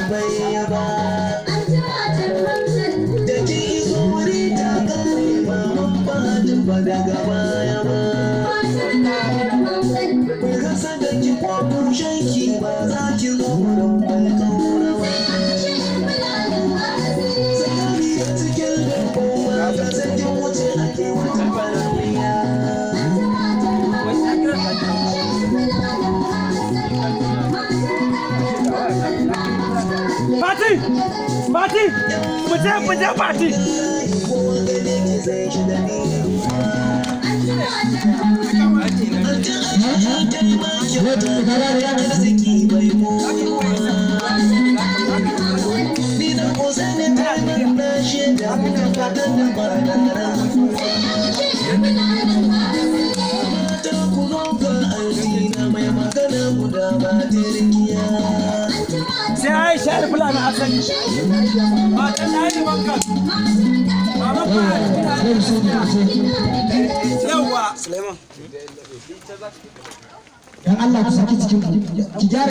bai ba. Da ki iso wuri ta kare ba mun fadin ba daga baya ba. Rasa da ki ko kushen ki ba za ki zo wurin mai kaura ba. Tsakani da cikin dubban mata sai kin wuce ake wata farauniya. Fati! Fati! Mu je Fati! Kowa gane ki zai shi da ni. Anti Aisha ta yi ma kyauta da arziki bai kowa. Ni da Usaini ta yi na shaida muka fatan da ba da Mata ku zo ga anti na mai magana guda ba tirkiya. Sai Aisha yar Fulani asali. Matan na yi wanka. Mama Fati. Yawwa. Dan Allah ku saki cikin ku ki gyara.